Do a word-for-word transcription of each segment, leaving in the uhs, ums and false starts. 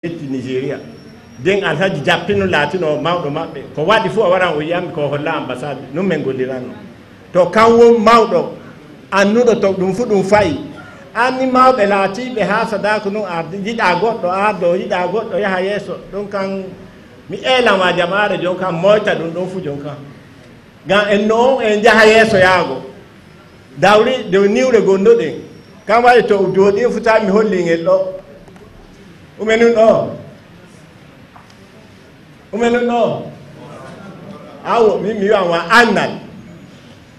Ƴetti Nigeria. Den Alhaji Jappinu laatino mawɗo maɓɓe. Ko waɗi fu o waran o yiyammi ko o holla ambassade. Nun men golliranno. To kan won mawɗo annuɗo to ɗum fu ɗum fayi. Anni mawɓe laatiiɓe haa Sadako nun ardi, yiɗaa goɗɗo ardo, yiɗaa goɗɗo yaha yeeso. Ɗum kan mi eelan wa jamaare jon kan, moyta ɗum ɗum fu jon kan. Ngam en no on en jaha yeeso yaago. Dawri dow niwre gonnoɗen. Kan waɗi to jooɗi fu tawi mi holli ngel ɗo. Ume nun ɗo? Ume nun ɗo? Awo, min mi wi'an wa annal.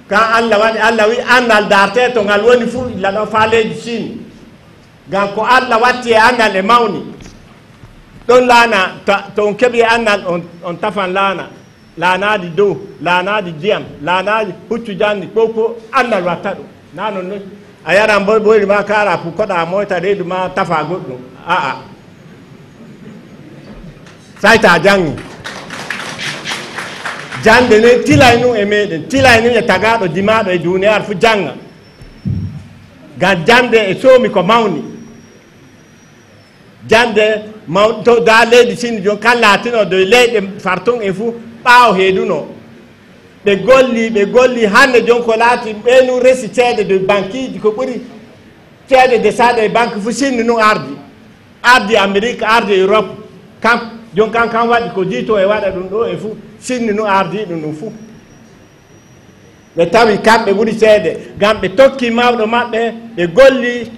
Kan Allah waɗi, Allah wi annal darte to ngal woni fu illa ɗo faa leydi Chine. Ngam ko Allah watti e annal e mawni. Ɗon laana, ta-, to on keɓi annal, on, on tafan laana. Laanaaji dow, laanaaji diyam, laanaaji huccu janni, ko, ko annal watta ɗum. Naa non non. A yaran boy-, boyri ma kaara fu koɗa moyta reedu ma tafa goɗɗum. A'a. Say ta jangi. Jande ne tilay nun e meɗen, tilay nun e tagaaɗo dimaaɗo e duniyaaru fu janga. Ngam jande e soomi ko mawni. Jande maw-, to da leydi Chine jon kan laatino dow leyɗe farton en fu ɓaawo heeduno. Ɓe golli, ɓe golli, hande jon ko laati ɓe nun resi ceede dow bankiiji ko ɓuri ceede desaɗe e banque fu Chine nun ardi. Ardi Amérique, ardi Europe. Kam, jon kan kan waɗi ko jiito e waɗa ɗum ɗo e fu Chine nun ardi ɗum ɗum fu. Ɓe tawi kamɓe ɓuri ceede, ngam ɓe tokki mawɗo maɓɓe, ɓe golli,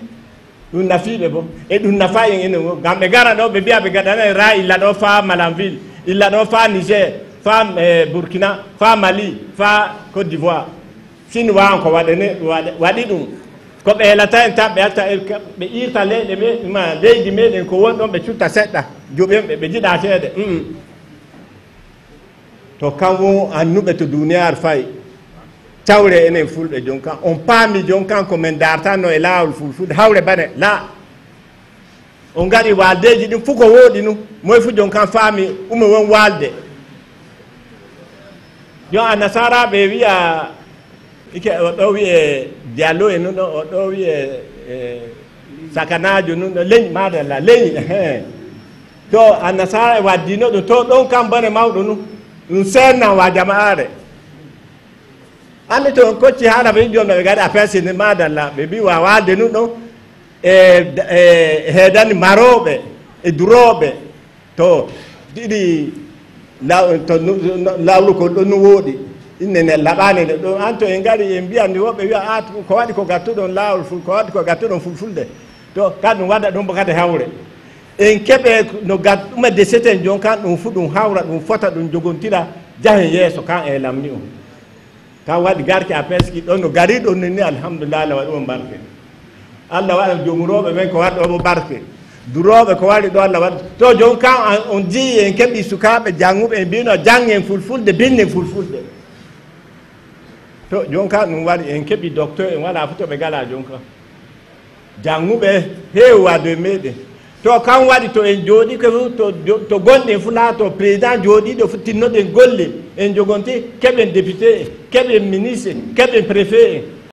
ɗum nafiiɓe bo. E ɗum nafa en enen wo. Ngam ɓe gara ɗo, ɓe mbi'a ɓe gaɗanay ra illa ɗo faa Malanville, illa ɗo faa Niger, faa, eh, Burkina, faa Mali, faa Côte d'Ivoire. Chinois on ko waɗene-, waɗe-, waɗi ɗum. Ko ɓe helata en tan, ɓe acca en ka-, ɓe irta leyɗe me-, ma leydi meɗen ko won ɗon, ɓe cutta seɗɗa. Joɓen ɓe, ɓe jiɗa ceede. Mm. To kan won annuɓe to duniyaaru fay. Cawre enen fulɓe jon kan. On paami jon kan ko men daartanno e laawol fulfulde. Hawre bane. La. On ngari waaldeeji ɗin fu ko wooɗi nu. Moy fu jon kan faami ume won waalde. Jon a nasaraaɓe wi'a Ike o ɗo wi'e Diallo e nun ɗo, o ɗo wi'e, e, Sakanaajo nun ɗo, leñi, madalla, leñi, ehe. To Annasara e waddino ɗum, to ɗon kam bone mawɗo nun. Ɗum seennan wa jama'aare. Anndi to on kocci haala ɓe joom ɓe gadi a persini, madalla, ɓe mbi wa waalde nun ɗon, e, e, heedani marooɓe, e durooɓe. To ɗiɗi law-, to nu-, no-, lawru ko ɗon no wooɗi. Inne ne laɓaani nde ɗon. An to en ngari en mbiyan ni woɓɓe wi'a, "Ah, ko waɗi ko gattuɗon laawol ful-, ko waɗi ko gattuɗon fulfulde." To kan ɗum waɗa ɗum bo kadi hawre. En keɓe no gat-, ɗuma deseten jon kan ɗum fu ɗum hawra, ɗum fota, ɗum jogontira, jahen yeeso kan e lamni on. Kan waɗi garki a peski ɗon no gari ɗon ni, ni, alhamdulillah, Allah waɗi on barke. Allah waɗa jomurooɓe ɓen ko waɗi ɗo mo barke. Durooɓe ko waɗi ɗo Allah waɗi. To jon kan an, on jii en keɓi sukaaɓe janguɓe en mbino jangen fulfulde, binnen fulfulde. To jon kan ɗum waɗi en keɓi docteur en wala fu to ɓe gala jon kan. Janguɓe heewi wadde e meɗen. To kan waɗi to en jooɗike fu, to jo-, to gonɗen fu laato président jooɗiɗo fu tinnoɗen golle, en jogonti, keɓen député en, keɓen ministre en, keɓen préfet en.